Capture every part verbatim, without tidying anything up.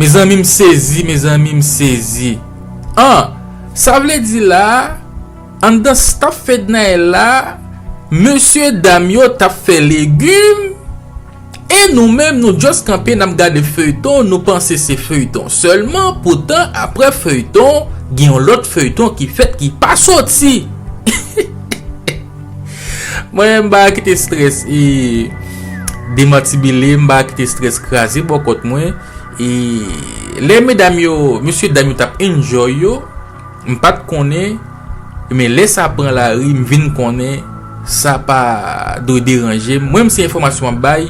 Mezanmi, m sezi, mezanmi, m sezi. An, sa vle di la, anndan staff Fednaelle la, mesye dam yo t ap fè legim, e nou menm, nou just kanpe, n ap gade feyton, nou panse se feyton sèlman, poutan, apre feyton, gen yon lòt feyton ki fèt ki pa soti. Mwen, m pa kite strès e demantibile, m pa kite strès kraze bò kòt mwen. E lè medam yo, mesye dam yo t ap enjoy yo, m pa t konnen, men lè sa pran lari, m vin konnen sa pa dwe deranje m. Mwen, m se enfòmasyon m ap bay.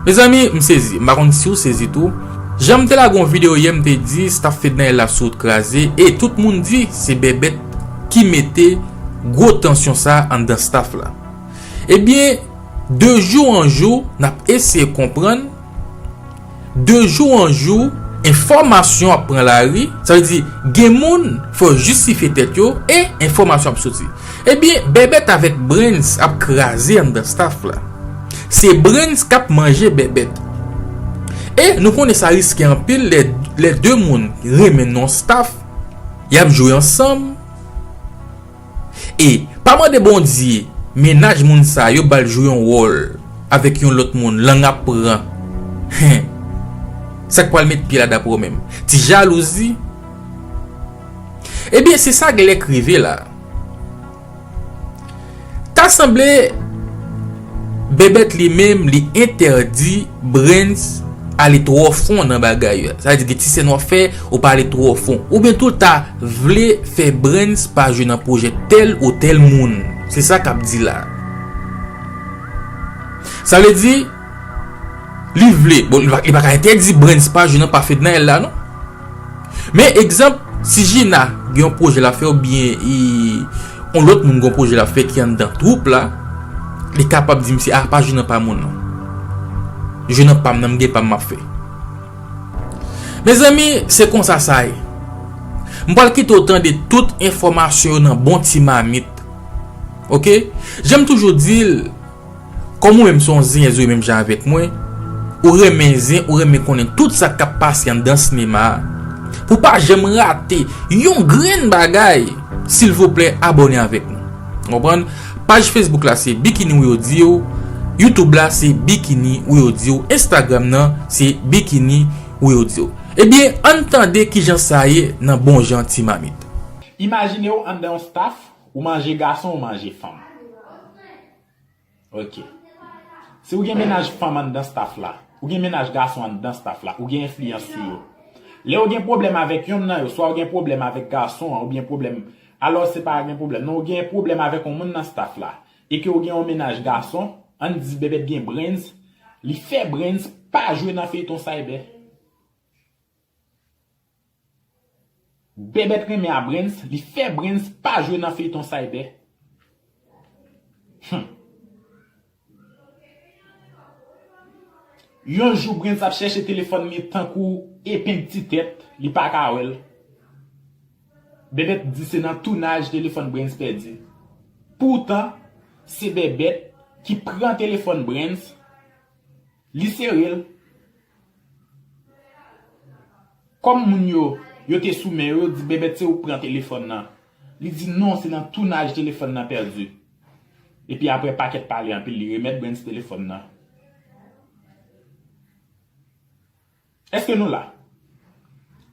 Mezanmi, m sezi. M pa konn si w sezi tou. Jan m te lage yon videyo yè, m te di staff Fednaelle la sou wout kraze, e tout moun di se Bèbèt ki mete gwo tansyon sa anndan staff la. Ebyen, de jou an jou, n ap eseye konprann. De jou an jou, enfòmasyon ap pran lari. Sa vle di, gen moun, fò yo jistifye tèt yo, e enfòmasyon ap soti. Ebyen, Bèbèt avèk Brens ap kraze anndan staff la. Se Brens k ap manje Bèbèt. E nou konnen sa riske anpil lè, lè de moun renmen nan yon staff, y ap jwe ansanm. E pa mande Bondye, mennaj moun sa yo ba l jwe yon wòl avèk yon lòt moun, lang ap pran. Hen. Sa k pral met pye la daprè w menm? Ti jalouzi? Ebyen, se sa k lè k rive la. Ta sanble Bèbèt li menm, li entèdi Brens ale twò fon nan bagay yo. Sa vle di gen ti sèn w ap fè, ou pa ale twò fon. Oubyen tou l ta vle fè Brens pa jwe nan pwojè tèl ou tèl moun. Se sa k ap di la. Sa vle di, li vle, bon, li pa, li pa ka entèdi Brens pa jwe nan pa Fednaelle la, non. Men egzanp, si Gina gen yon pwojè l ap fè oubyen i, yon lòt moun gen yon pwojè l ap fè ki anndan twoup la, li kapab di misye, "A, pa jwe nan pa moun nan. Jwe nan pa m nan, m gen pa m m ap fè." Mezanmi, se konsa sa ye. M pral kite w tande tout enfòmasyon yo nan bon ti mamit. Oke? Jan m toujou di l, kòm ou menm se yon zenyèz ou ye menm jan avèk mwen, ou renmen zen, ou renmen konnen tout sa k ap pase anndan sinema a. Pou w pa janm rate yon grenn bagay, silvouplè, abòne avèk nou. Ou konprann? Paj Facebook la se Bikini Wi Audio, YouTube la se Bikini Wi Audio, Instagram nan se Bikini Wi Audio. Ebyen, ann tande kijan sa ye nan bon jan ti mamit. Imajine w anndan yon staff, ou manje gason, ou manje fanm. Ok. Si w gen mennaj fanm anndan staff la, ou gen mennaj gason anndan staff la, ou gen enfliyans sou yo. Lè w gen pwoblèm avèk yonn nan yo, swa w gen pwoblèm avèk gason an, oubyen pwoblèm, alò se pa gen pwoblèm, non, ou gen pwoblèm avèk yon moun nan staff la, e ke w gen yon mennaj gason, ann di Bèbèt gen Brens, li fè Brens pa jwe nan feyton Cyber. Bèbèt renmen a Brens, li fè Brens pa jwe nan feyton Cyber. Hmm. Yon jou Brens ap chèche telefòn li tankou epenn ti tèt, li pa ka wè l. Bèbèt di se nan tounaj telefòn Brens pèdi. Poutan, se Bèbèt ki pran telefòn Brens, li sere l. Kòm moun yo, yo te sou men yo, yo di, "Bèbèt, se ou k pran telefòn nan." Li di, "Non, se nan tounaj telefòn nan pèdi." Epi apre pakèt pale anpil, li remèt Brens telefòn nan. Èske nou la?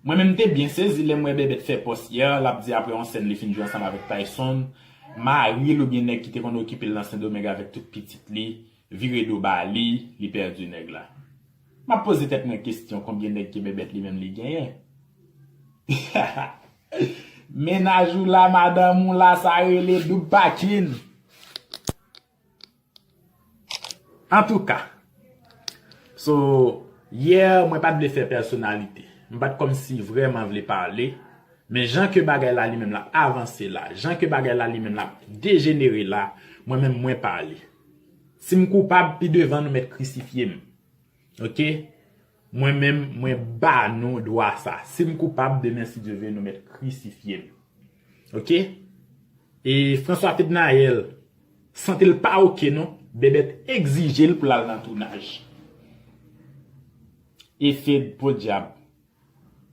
Mwen menm, m te byen sezi lè m wè Bèbèt fè pòs yè, l ap di apre yon sèn li fin jwe ansanm avèk Tayson, mari l oubyen nèg ki te konn okipe l nan Sendomeng avèk tout pitit li, vire do ba li, li pèdi nèg la. M ap poze tèt mwen kesyon, konbyen nèg ke Bèbèt li menm li genyen? Mennaj ou la, madanm ou la, sa rele doub pakin. Antouka, so, yè, mwen pa t vle fè pèsonalite. M pa t kòmsi vrèman vle pale. Men jan ke bagay la li menm l ap avanse la, jan ke bagay la li menm l ap dejenere la, mwen menm mwen pale. Si m koupab, pi devan nou mèt krisifye m. Oke? Mwen menm, mwen ba nou dwa sa. Si m koupab, demen, si Dye vle, nou mèt krisifye m. Oke? E François Fednaelle, sante l pa oke non, Bèbèt egzije l pou l al nan tounaj. E Fed, podyab,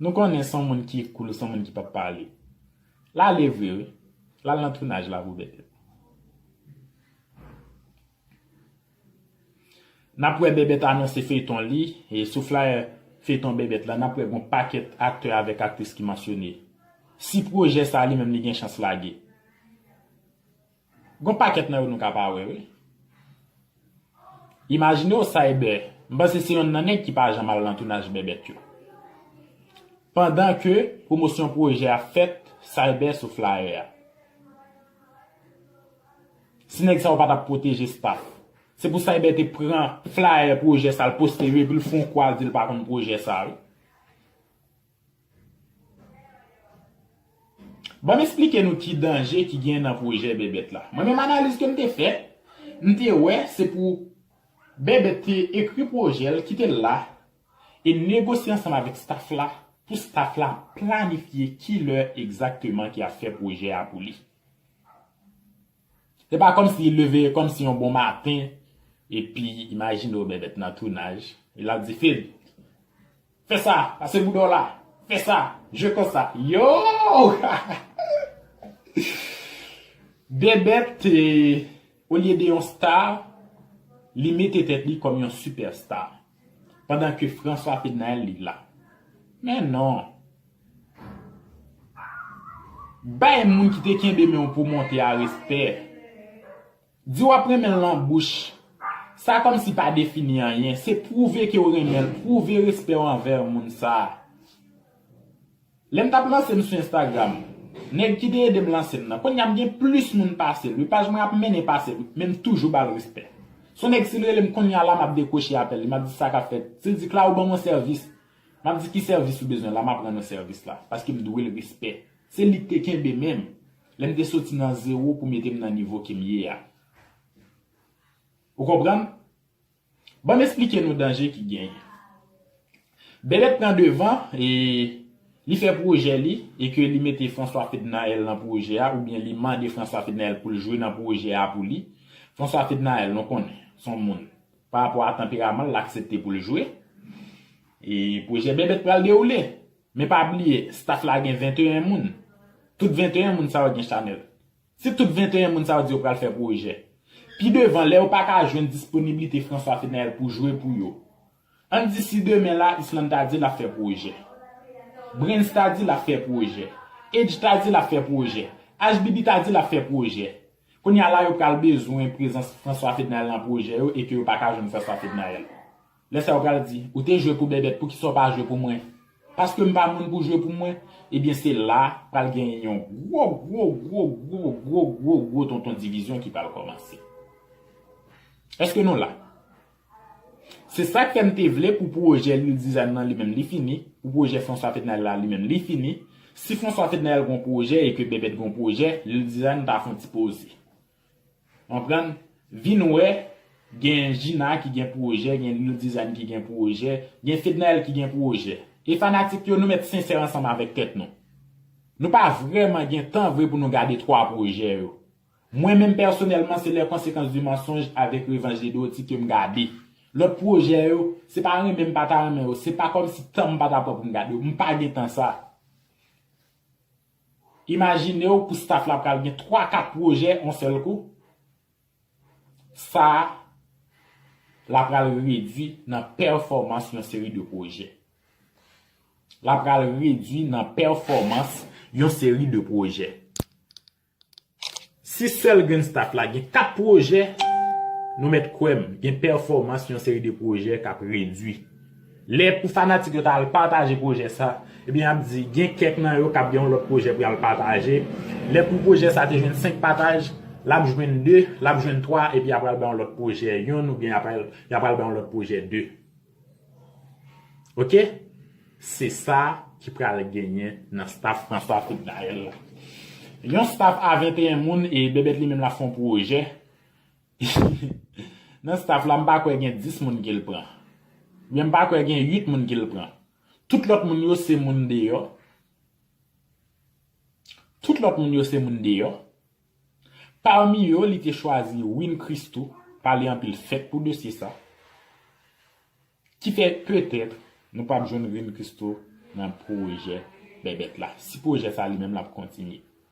Nou konnen se yon moun ki cool, se yon moun ki p ap pale. L ale vre, wi. L al nan tounaj la pou Bèbèt. N ap wè Bèbèt anonse feyton li, e sou flyer feyton Bèbèt la, n ap wè gon pakèt aktè avèk aktris ki mansyone. Si pwojè sa li menm li gen chans lage. Gon pakèt nan yo nou ka pa wè, wi. Imajine w Cyber, m panse se yonn nan nèg ki pa janm al nan tounaj Bèbèt yo. Pandan ke pwomosyon pwojè a fèt, Cyber sou flyer a. Si nèg sa yo pa t ap pwoteje staff, se pou Cyber te pran flyer pwojè sa l poste yo epi l fè yon kwa l di l pa konn pwojè sa yo. Ban m esplike nou ki danje ki gen nan pwojè Bèbèt la. Mwen menm analiz ke m te fè, m te wè se pou Bèbèt te ekri pwojè l, kite l la, e negosye ansanm avèk staff la, pou staff la planifye ki lè egzakteman ki ap fè pwojè a pou li. Se pa kòmsi li leve kòmsi yon bon maten, epi imajine w Bèbèt nan tounaj, e l ap di, Fed, fè sa, pase bouda w la, fè sa, jwe konsa. Yo! Bèbèt, eh, olye de yon star, li mete tèt li kòm yon sipèstar. Pandan ke François Fednaelle li la. Men non. Bay moun ki te kenbe men w pou w monte a respè. Di w ap renmen l nan bouch. Sa kòmsi pa defini anyen. Se pwouve ke w renmen l, pwouve respè w anvè moun sa a. Lè m t ap lanse m sou Instagram, nèg ki te ede m lanse m nan, kounye a m gen plis moun pase l. Wi, paj mwen ap mennen pase l, men m toujou ba l respè. Se yon nèg, si l rele m kounye a la, m ap dekwoche apèl li, m ap di sa k ap fèt. Si l di, Claro, ban m yon sèvis, m ap di, ki sèvis ou bezwen la, m ap rann ou sèvis la, paske m dwe l respè. Se li k te kenbe men m lè m te soti nan zewo pou mete m nan nivo ke m ye a. Ou konprann? Ban m esplike nou danje ki genyen. Bèbèt pran devan e li fè pwojè li e ke li mete François Fednaelle nan pwojè a, oubyen li mande François Fednaelle pou l jwe nan pwojè a pou li. François Fednaelle, nou konnen, se yon moun, pa rapò a tanperaman l, l aksepte pou l jwe. E pwojè Bèbèt pral dewoule. Men pa bliye, staff la gen venteyen moun. Tout venteyen moun sa yo gen chanèl. Si tout venteyen moun sa yo di yo pral fè pwojè, pi devan, lè yo pa ka jwenn disponiblite François Fednaelle pou jwe pou yo, ann di si demen la, Islanda di l ap fè pwojè. Brens ta di l ap fè pwojè. Edge ta di l ap fè pwojè. H B B ta di l ap fè pwojè. Kounye a la, yo pral bezwen prezans François Fednaelle nan pwojè yo e ke yo pa ka jwenn François Fednaelle. Lè sa yo pral di, ou te jwe pou Bèbèt, poukisa w pa jwe pou mwen? Paske m pa moun pou jwe pou mwen? Ebyen, se la pral genyen yon gwo, gwo, gwo, gwo, gwo, gwo, gwo tonton divizyon ki pral kòmanse. Èske nou la? Se sa k fè m te vle pou pwojè Lil Dizan nan li menm li fini, pou pwojè François Fednaelle la li menm li fini. Si François Fednaelle gon pwojè e ke Bèbèt gon pwojè, Lil Dizan ta fè yon ti poze. Konprann? Vin wè, gen Gina ki gen pwojè, gen Lil Dizan ki gen pwojè, gen Fednaelle ki gen pwojè. E fanatik yo, nou mèt sensè ansanm avèk tèt nou. Nou pa vrèman gen tan vre pou nou gade twa pwojè yo. Mwen menm pèsonèlman, se Les Conséquences du Mensonge avèk Revanche de Dorothy ke m gade. Lòt pwojè yo, se pa renmen m pa ta renmen yo, se pa kòmsi tan m pa ta pran pou m gade yo. M pa gen tan sa. Imajine w pou staff la pral gen twa, kat pwojè yon sèl kou. Sa la pral redwi nan pèfòmans yon seri de pwojè. La pral redwi nan pèfòmans yon seri de pwojè. Si sèl grenn staff la gen kat pwojè, nou mèt kwè m, gen pèfòmans yon seri de pwojè k ap redwi. Lè pou fanatik yo ta al pataje pwojè sa, ebyen, y ap di, gen kèk nan yo k ap gen yon lòt pwojè pou y al pataje. Lè pou pwojè sa te jwenn senk pataj, l ap jwenn de, l ap jwenn twa, epi y ap al bay yon lòt pwojè yonn, oubyen y ap al, y ap al bay yon lòt pwojè de. Oke? Se sa ki pral genyen nan staff François Fednaelle la. Yon staff a venteyen moun e Bèbèt li menm l ap fè yon pwojè. Nan staff la, m pa kwè gen dis moun ke l pran. Oubyen m pa kwè gen uit moun ke l pran. Tout lòt moun yo se moun deyò. Tout lòt moun yo se moun deyò. Pami yo, li te chwazi Win Christoo, pale anpil fèt pou dosye sa. Ki fè petèt nou p ap jwenn Win Christoo nan pwojè Bèbèt la. Si pwojè sa li menm l ap kontinye.